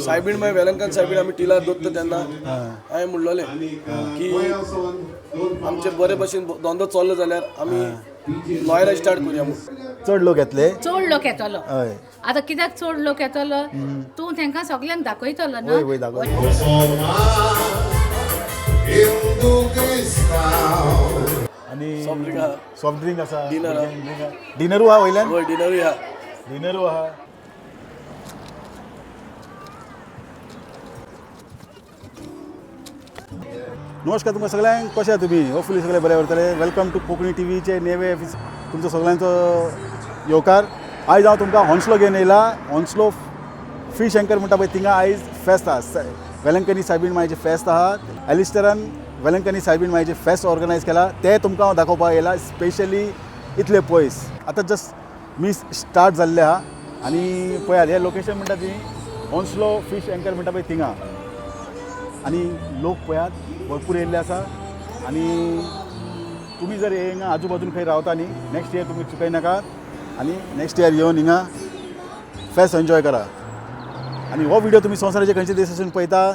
सायबीण मागीर वेलंकन सायबीण आमी टिलार दोत्ता तेन्ना हांवें म्हणलोलें की आमचे बरे भशेन धंदो चल्लो जाल्यार आमी लॉयरा स्टार्ट करुया म्हूण. चड लोक येतले. चड लोक येतलो. हय. आतां कित्याक चड लोक येतलो, तूं तांकां सगल्यांक दाखयतलो वय वय न्हू. दाखय. आनी सॉफ्ट ड्रिंक आहा. सॉफ्ट ड्रिंक आसा. डिनर आहा. डिनरूय आहा वयल्यान. वय, डिनरूय आहा. डिनरूय आहा. नमस्कार तुमकां सगळ्यांक, कशें आहा तुमी? होपफुली सगळे बरे उरतले. Welcome to Konkani T व्हीचे नेवे तुमचो सगळ्यांचो येवकार. आयज हांव तुमकां हॉन्सलो घेवन येयला. हॉन्सलो फीश अँकर म्हणटा पळय, थिंगा आयज फेस्त आहा. वेलंकनी सायबीण मायचें फेस्त आहा. एलिस्टरान वेलंकनी सायबीण मायचें फेस्त ऑर्गनायज केला, तें तुमकां हांव दाखोवपाक येयला स्पेशली इतले पयस. आतां जस्ट मीस स्टार्ट जाल्लें आहा आनी पळयात हें लोकेशन म्हणटा ती हॉन्सलो फीश अँकर म्हणटा पळय थिंगा. आनी लोक पळयात भरपूर येयल्ले आसा. आनी तुमी जर हिंगा आजू बाजून खंय रावता न्ही, नेक्स्ट इयर तुमी चुकय नाकात आनी नेक्स्ट इयर येवन हिंगा फेस्त एन्जॉय करा. आनी हो व्हिडिओ तुमी संवसाराचे खंयच्या देशासून पळयता,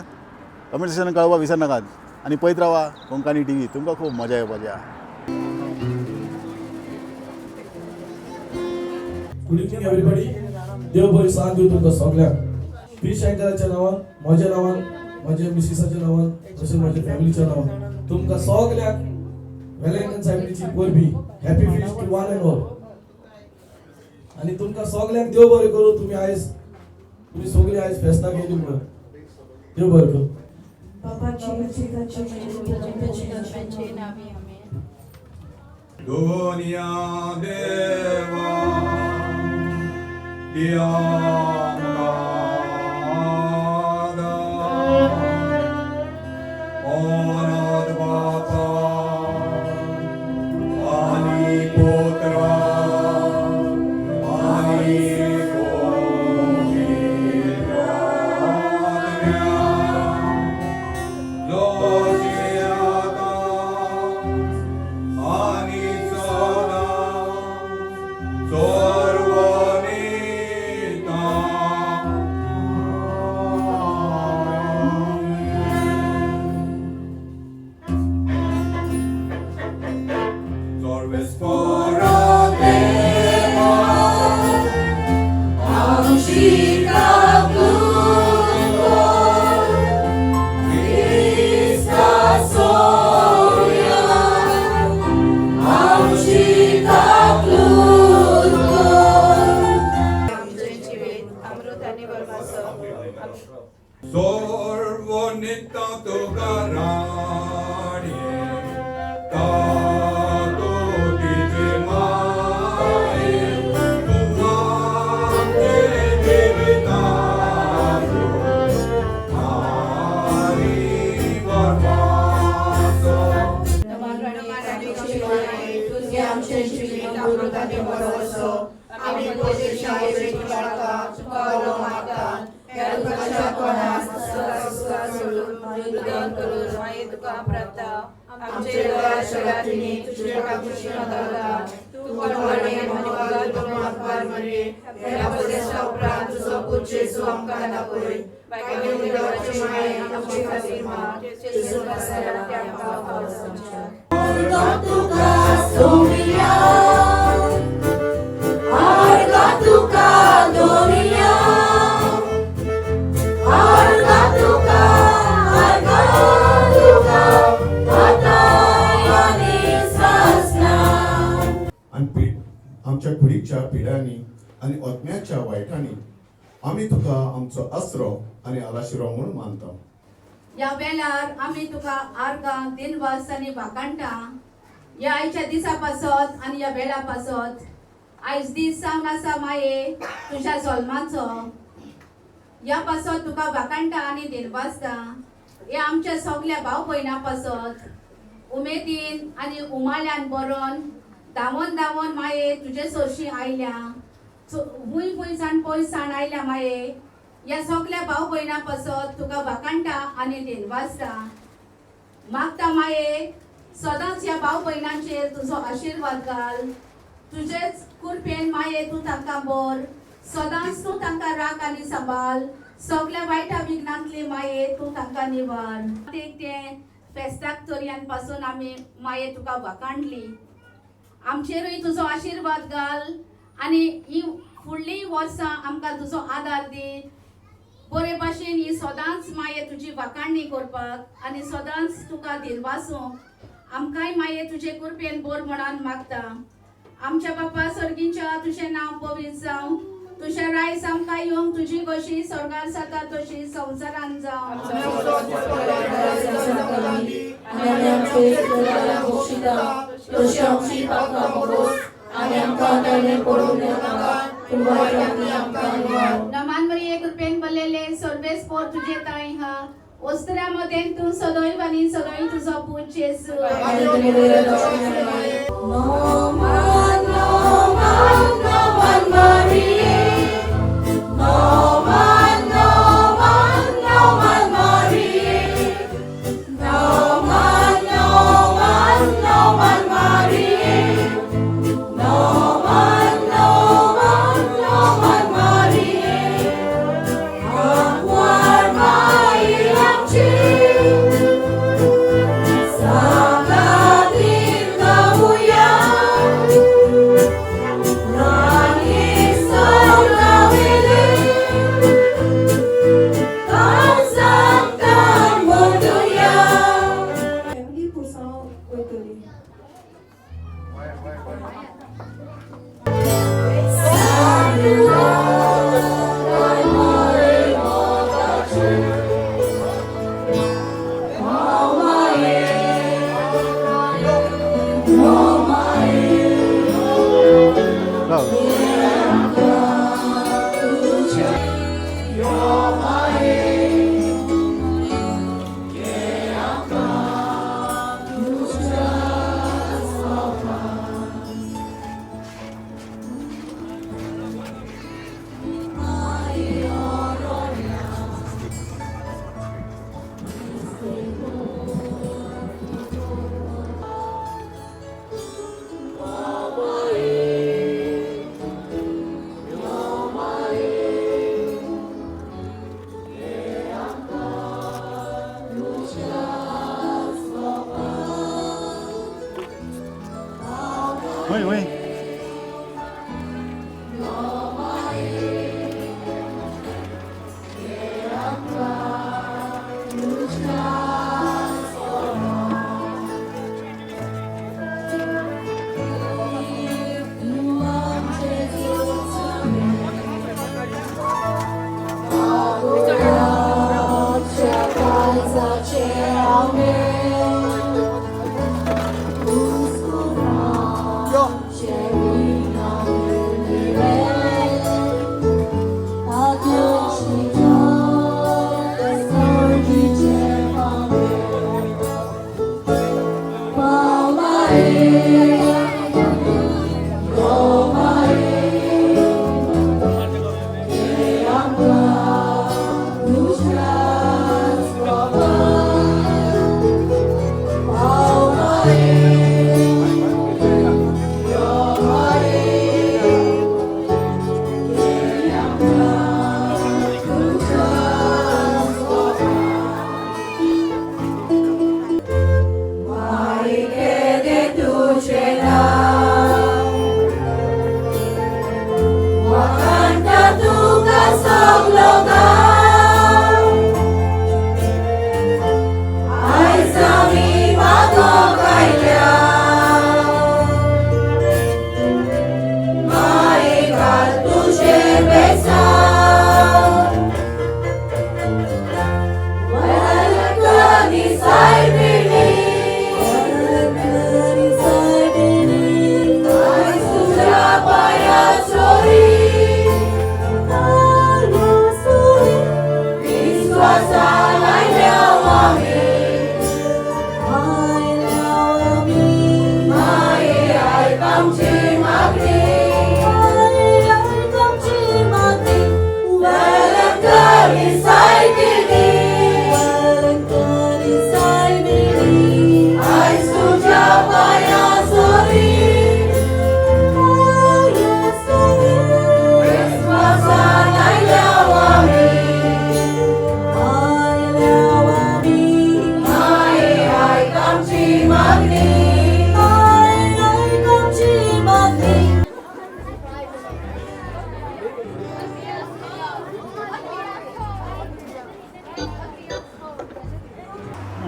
कमेंट सेक्शनान कळोवपाक विसर नाकात. आनी पळयत रावा कोंकणी टी व्ही, तुमकां खूब मजा येवपाची आहा. गुड इवनींग एवरीबडी, देव बरी साथ दिवं तुमकां सगल्यांक. पी शंकराच्या नांवान, म्हज्या नांवान, म्हज्या मिसिसाच्या नांवान, तशेंच म्हज्या फॅमिलीच्या नांवान तुमकां सगल्यांक वेलंकन सायबिणीची परबी. Happy feast to one and all. आनी तुमकां सगल्यांक देव बरें करूं. तुमी आयज, तुमी सगळीं आयज फेस्ताक येयली म्हणून देव बरें करूं. Dunia deva Diamgada Onad Bapa Ani Putra Ani Pavitra Atmya Losiata आणि सदा सर्वनेता. सर्वेस्परा देवा. अमृत आणि वर्मासो. सर्वनिता तुका राणी तातो तिजे माये तू आमचे जिविताचो आणि वर्मासो. तुझे आमचे जिवीत अमृत आणि बरो. आमी तुका उलो मारतात. ह्या दुखाच्या कोणाक सोडून रुदन करून मागीर तुका प्राप्ता. आमचे दया तुझ्या काकुशी नदरता. तूं कोणवाणे मरे ह्या उपदेशा उपरांत तुजो पूत जेजू आमकां दाखय. बायले देवाची माये आमचे खातीर माग. जेजू कासाराक ते आमकां फावो समजा. तुका सोमिया, आर्गा तुका दोरिया, आर्गा तुका, आर्गा तुका आतां आनी सासना. आनी आमच्या कुडीच्या पिड्यांनी आनी ओतम्याच्या वायटांनी आमी तुका आमचो आसरो आनी आलाशिरो म्हूण मानता. ह्या वेळार आमी तुका आर्गां, दिनवास आनी वाखाणटा ह्या आयच्या दिसा पासत आनी ह्या वेळा पासत. आयज दीस जावन आसा माये तुज्या जल्माचो. ह्या पासत तुका वाखाणटा आनी दिनवासता. हे आमच्या सगल्या भाव भयणां पासत उमेदीन आनी उमाळ्यान बरोवन धांवोन धांवोन माये तुजे सोरशी आयल्या, खूंय खूंय सावन पयस सावन आयल्या माये. ह्या सगल्या भाव भयणां पासत तुका वाखाणटा आनी दिनवासता. मागता माये, सदांच ह्या भाव भयणांचेर तुजो आशिर्वाद घाल. तुजेच कृपेन माये तूं तांकां बर, सदांच तूं तांकां राख आनी सांबाळ. सगल्या वायटा विघ्नांतली माये तूं तांकां निवार. एक तें फेस्ताक चोरयान पासून आमी माये तुका वाखाणली. आमचेरूय तुजो आशिर्वाद घाल आनी ही फुडलीं वर्सां आमकां तुजो आदार दी. बरे भाशेन ही सदांच माये तुजी वाखाणणी करपाक आनी सदांच तुका दिनवासूंक आमकांय माये तुजे कृपेन बोर म्हणान मागता. आमच्या बापा सर्गींच्या तुजें नांव पवित्र जावं, तुजें रायस आमकां येवंक, तुजी कशी स्वर्गार जाता तशी संवसारान जावं. नमान मरिये कृपेन भरलेले सर्वेस पोर तुजे ताई हा, ओस्त्र्या मदेन तूं सदैव आनी सदैव तुजो पूत जेजू. Noman, Noman, Noman Marie. Noman, Noman, Noman Marie. Noman, Noman, Noman Marie. Noman, Noman, Noman Marie. Aquar maiamchi. Sagatin kauya. Langit sa Kansangkan moduya. Family पुरसांव वयतली. राव.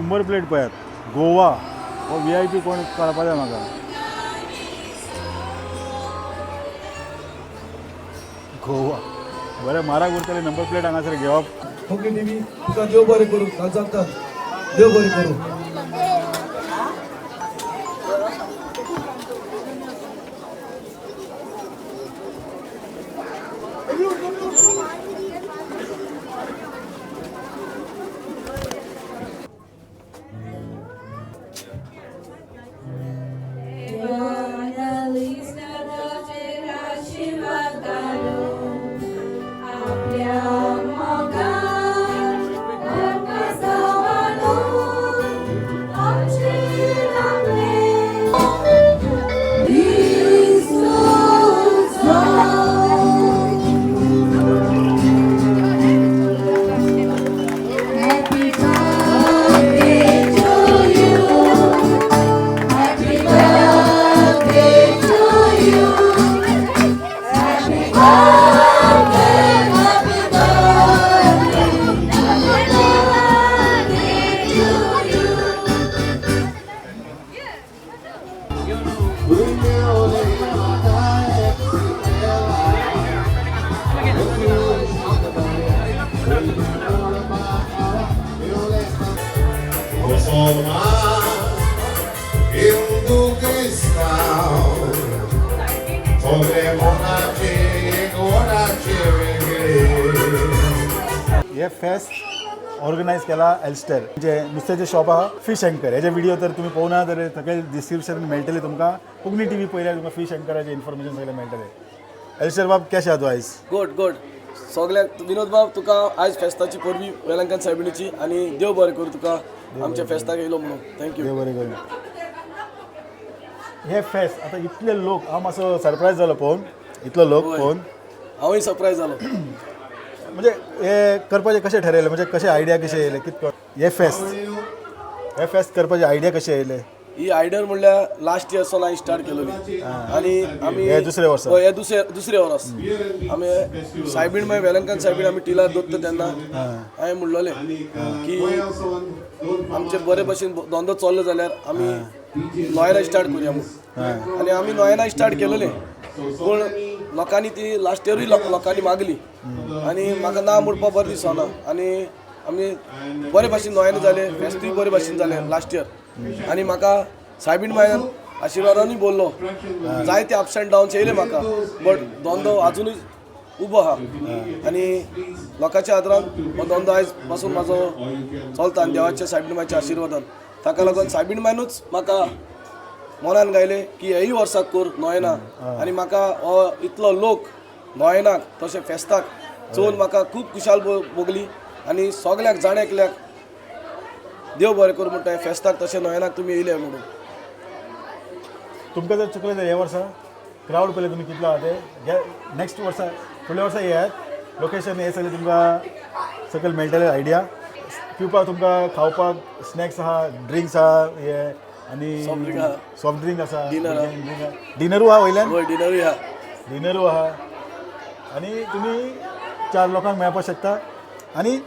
नंबर प्लेट पळयात, गोवा. हो VIP कोण कळपा जाय म्हाका. गोवा बरें म्हारग उरतलें नंबर प्लेट हांगासर घेवप. कोंकणी टीव्ही तुका देव बरें करूं, कालचांता देव बरें करूं. Hindu Cristão, सगळे मनाचे गोडाचे वेगळे. हे फेस्ट ऑर्गनायज केला एल्स्टर, म्हणजे नुस्त्याचें शॉप आहा फिश अँकर. हेजे व्हिडिओ तर तुमी पळोवना तर सकयल डिस्क्रिप्शन मेळटले तुमकां. कोंकणी टीव्ही पळयल्यार तुमकां फिश अँकराचें इन्फॉर्मेशन सगळें मेळटलें. एल्स्टर बाब, कशें आहा तूं आयज? गुड गुड सगळ्याक. विनोद बाब, तुका आयज फेस्ताची परबी वेलंकन सायबिणीची आनी देव बरें करूं तुका आमच्या फेस्ताक येयलो म्हणून. Thank you. देव बरें करूं. हे फेस्ट आतां इतले लोक, हांव मातसो सरप्रायज जालो पळोवन, इतलो लोक पळोवन. हांवूय सरप्रायज जालो. म्हणजे हे करपाचें कशें ठरयलें, म्हणजे कशें आयडिया कशें येयलें, कितें हे फेस्ट, हे फेस्ट करपाची आयडिया कशें येयलें? ही आयडिया म्हणल्यार लास्ट इयर सावन हांवें स्टार्ट केलेली आनी आमी हे दुसरें वर्सा. हय, हे दुसरें वर्स आमी सायबीण मागीर वेलंकन सायबीण आमी टिलार दवरता तेन्ना हांवें म्हणलोलें की आमचे बरे भशेन धंदो चल्लो जाल्यार आमी नोयना स्टार्ट करुया म्हूण. आनी आमी नोयना स्टार्ट केलेलें, पूण लोकांनी ती लास्ट इयरूय लोकांनी मागली आनी म्हाका ना म्हणपाक बरें दिसना. आनी आमी बरे भाशेन नोयना जालें, फेस्तूय बरे भाशेन जालें लास्ट इयर. आनी म्हाका सायबीण मायन आशिर्वादानूय बोल्लो, जायते अप्स एंड डाउन्स येयले म्हाका, बट धंदो आजुनूय उबो आहा आनी लोकांच्या आदारान हो धंदो आयज पासून म्हाजो चलता आनी देवाच्या सायबीण मायच्या आशिर्वादान. ताका लागून सायबीण मायनूच म्हाका मनान गायलें की हेय वर्साक कर नोयना. आनी म्हाका हो इतलो लोक नोयनाक तशें फेस्ताक चोवन म्हाका खूब खुशाल भोगली आनी सगळ्याक जाण एकल्याक देव बरें करूं म्हणटा फेस्ताक तशें नोयनाक तुमी येयले म्हणून. तुमकां जर चुकलें जाल्यार ह्या वर्सा क्रावड पळयलें तुमी कितलो आहा ते, नेक्स्ट वर्सा फुडल्या वर्सा येयात. लोकेशन हे सगळें तुमकां सकयल मेळटलें आयडिया. पिवपाक तुमकां खावपाक स्नॅक्स आहा, ड्रिंक्स आहा, हे आनी सॉफ्ट ड्रिंक आहा. सॉफ्ट ड्रिंक आसा, डिनर आहा. डिनरूय आहा वयल्यान. हय, डिनरूय आहा. डिनरूय आहा आनी तुमी 4 लोकांक मेळपाक शकता. आनी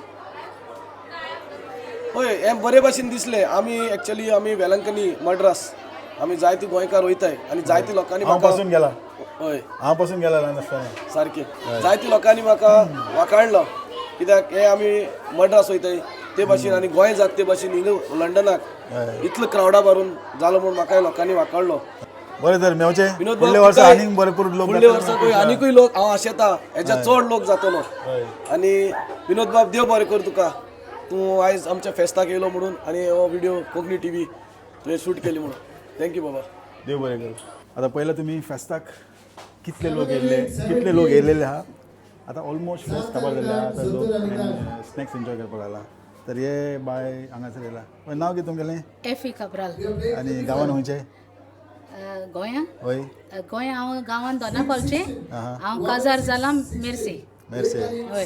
हय, हें बरे भाशेन दिसलें. आमी एक्चुअली आमी वेलंकनी मड्रास आमी जायते गोंयकार वयताय आनी जायते लोकांनी हांव म्हाका पासून गेला. हय, हांव पासून गेला ल्हान आसतना. सारकें जायते लोकांनी म्हाका वाखाणलो कित्याक हे आमी मड्रास वयताय ते भाशेन आनी गोंय जाता ते भाशेन हिंगा लंडनाक इतलो क्रावडा भरून जालो म्हूण म्हाका लोकांनी वाखाणलो. बरें तर मेवचें विनोद फुडल्या वर्सा आनीक भरपूर लोक फुडल्या वर्सा आनीकूय लोक हांव आशेता हेच्या चड लोक जातलो. आनी विनोद बाब देव बरें कर तुका, तूं आयज आमच्या फेस्ताक येयलो म्हणून आनी हो व्हिडिओ कोंकणी टीव्ही तुवें शूट केली म्हणून. Thank you बाबा. देव बरें करूं. आतां पयलें तुमी फेस्ताक कितले लोक येयल्ले, कितले लोक येयलेले आहा. आतां ऑलमोस्ट फेस्त काबार जाल्ले आहा. आतां लोक स्नॅक्स एन्जॉय करपाक लागला. तर हे बाय हांगासर येयला. नांव कितें तुमगेलें? एफी काब्राल. आनी गांवान खंयचें? गोंया. हय, गोंय हांव गांवान दोना पावलचें. हांव काजार जाला मेर्से. मेर्से. हय.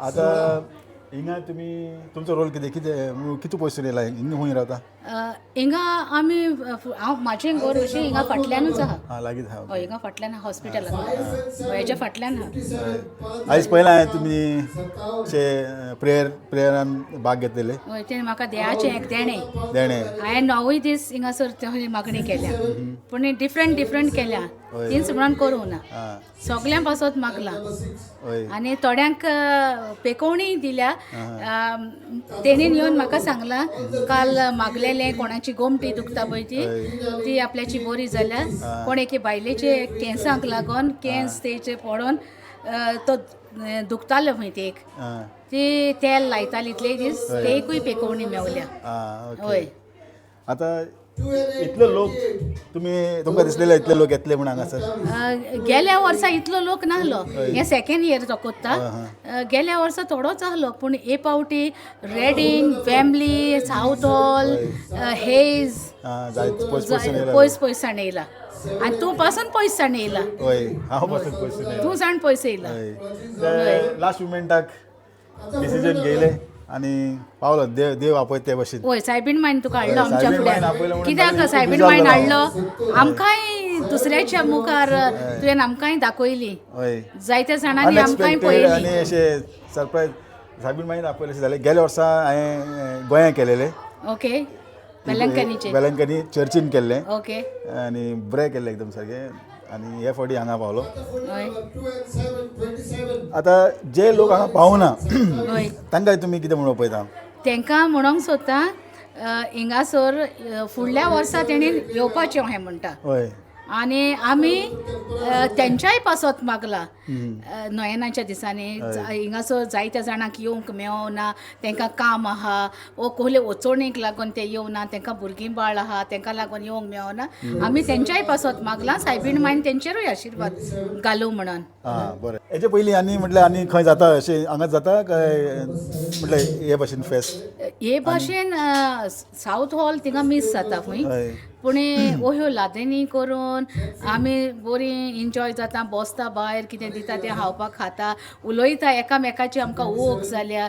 आतां हिंगा तुमी तुमचो रोल कितें, कितें कितू पयसून येयला, हिंगा खंय रावता? हिंगा आमी, हांव म्हाजें घर अशें हिंगा फाटल्यानूच आहा. हां, लागींच आहा. हय, हिंगा फाटल्यान हॉस्पिटल आहा, हेज्या फाटल्यान आहा. आयज पयलें हांवें तुमी अशें प्रेयरान भाग घेतलेले. हय, तें म्हाका देवाचें एक देणें. देणें. हांवें 9 दीस हिंगासर थंय मागणी केल्या, पूण डिफरंट डिफरंट केल्या, तीच म्हणून करूंक ना. सगल्यां पासत मागलां आनी थोड्यांक पेकोवणी दिल्या. तेणीन येवन म्हाका सांगलां, काल मागलेलें कोणाची गोमटी दुखता पळय ती, ती आपल्याची बरी जाल्या. कोण एके बायलेचे केंसांक लागून, केंस तेचे पडोन तो दुखतालो खंय ते एक, ती तेल लायताली इतले दीस, तेकूय पेकोवणी मेवल्या. हय. आतां इतले लोक तुमी, तुमकां दिसलेले इतले लोक येतले म्हूण हांगासर? गेल्या वर्सा इतलो लोक नाहलो. हें सेकेंड इयर तो कोत्ता. गेल्या वर्सा थोडोच आहलो, पूण हे फावटी reading, Wembley, south hall, has, पयस पयस साण येयला आनी तूं पासून पयस साण येयला. हय, हांव पासून पयस. तूं जाण पयस येयला. लास्ट मुमेंटाक डिसिजन घेयलें आनी पावलो. देव देव आपयत ते भशेन. हय, सायबीण मायन तुका हाडलो आमच्या फुड्यान. कित्याक सायबीण मायन हाडलो आमकांय दुसऱ्याच्या मुखार, तुवें आमकांय दाखयली. जायत्या जाणांनी आमकांय पळयली. आनी अशें सरप्रायज सायबीण मायन आपयलें अशें जालें. गेल्या वर्सा हांवें गोंयांत केलेलें. ओके, वेलंकनीचे. वेलंकनी चर्चीन केल्लें. ओके. आनी बरें केल्लें एकदम सारकें. आनी हे फावटी हांगा पावलो. आतां जे लोक हांगा पावना तांकां तुमी कितें म्हणून पळयता? तांकां म्हणूंक सोदता, हिंगासर फुडल्या वर्सा तेणी येवपाचें अशें म्हणटा. आनी आमी तेंच्याय पासत मागला, नोयेनाच्या दिसांनी हिंगासर जायत्या जाणांक येवंक मेवना, तांकां काम आहा वो कोहले वचोणीक लागून ते येवना, तांकां भुरगीं बाळ आहा, तांकां लागून येवंक मेवना. आमी तेंच्याय पासत मागला, सायबीण मायन तेंचेरूय आशिर्वाद घालूं म्हणून. आं, बरें. हेजे पयलीं आनी म्हटल्यार आनी खंय जाता अशें हांगाच जाता काय म्हटल्यार हे भाशेन फेस्त? हे भाशेन सावथ हॉल थिंगा मीस जाता खंय, पूण ओह्यो लादेनी करून आमी बरी एन्जॉय जाता, बसता भायर, कितें दिता तें खावपाक खाता, उलयता एकामेकाची. आमकां वळख जाल्या,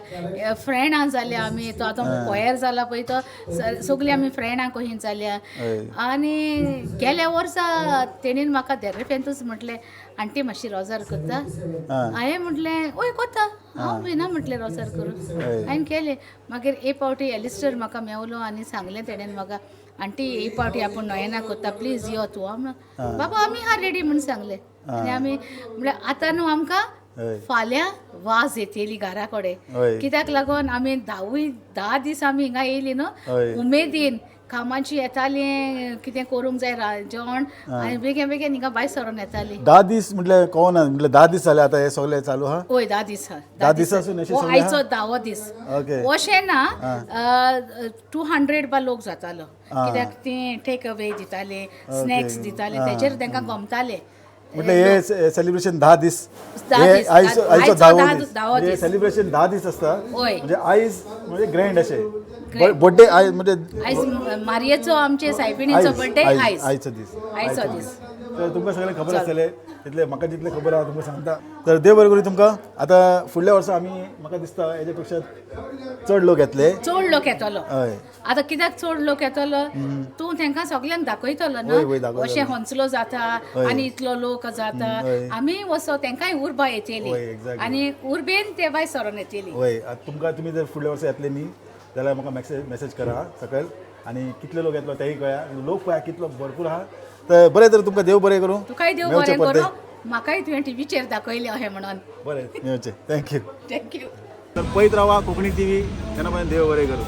फ्रेंडां जाल्या आमी. तो आतां कोयर जाला पळय, तो सगळीं आमी फ्रेंडां कशी जाल्या. आनी गेल्या वर्सा तेणीन म्हाका देरेपेंतूच म्हटलें, आंटी मातशी रोजार करता? हांवें म्हटलें हय कोता, हांव भिना म्हटलें रोजार करून. हांवें केलें. मागीर एक फावटी एलिस्टर म्हाका मेवलो आनी सांगलें तेणेन म्हाका, आंटी एक फावटी आपूण नोयेना कोत्ता, प्लीज यो तूं. बाबा आमी हा रेडी म्हूण सांगलें. आनी आमी म्हळ्यार आतां न्हू आमकां फाल्यां वाज येतली घरा कडेन, कित्याक लागून आमी 10 दीस आमी हिंगा येयली न्हू उमेदीन, कामाची येताली, कितें करूंक जाय जेवण, आनी बेगीन बेगीन हिंगा भायर सरोन येताली. 10 दीस म्हटल्यार कोण ना, म्हटल्यार 10 दीस जाले आतां हे सगळें चालू आहा? हय, 10 दीस आहा. 10 दिसासून आयचो 10वो दीस. अशें ना, 200 बा लोक जातालो, कित्याक ती टेक अवे दिताले, स्नॅक्स दिताले, तेजेर तांकां गमताले. म्हटल्यार हे सेलिब्रेशन 10 दीस, आयचो 10वो दीस सेलिब्रेशन 10 दीस आसता. म्हणजे आयज म्हणजे ग्रँड अशें बर्थडे आयज, म्हणजे आयज मारयेचो आमचे सायबिणीचो बर्थडे आयज, आयचो दीस, आयचो दीस. तर तुमकां सगळें खबर आसतलें, तितलें म्हाका जितलें खबर आहा तुमकां सांगता. तर देव बरें करूं तुमकां. आतां फुडल्या वर्सा आमी म्हाका दिसता हेजे पेक्षा चड लोक येतले. चड लोक येतलो. आतां कित्याक चड लोक येतलो, तूं तांकां सगल्यांक दाखयतलो न्हू, अशें हंसलो जाता आनी इतलो लोक जाता, आमी वचो तांकांय उर्बा येतली आनी उर्बेन ते भायर सरोन येतली. हय, तुमकां तुमी जर फुडल्या वर्सा येतले न्ही जाल्यार म्हाका मॅसेज करा सकयल, आनी कितले लोक येतलो तेय कळया. लोक पळया कितलो भरपूर आहा. तर बरें, तर तुमकां देव बरें करूं. तुकाय देव बरें करूं, म्हाकाय तुवें टिवीचेर दाखयलें अशें म्हणून. बरें, मेळचें. Thank you. Thank you. तर पळयत रावा कोंकणी टीव्ही. तेन्ना पर्यंत देव बरें करूं.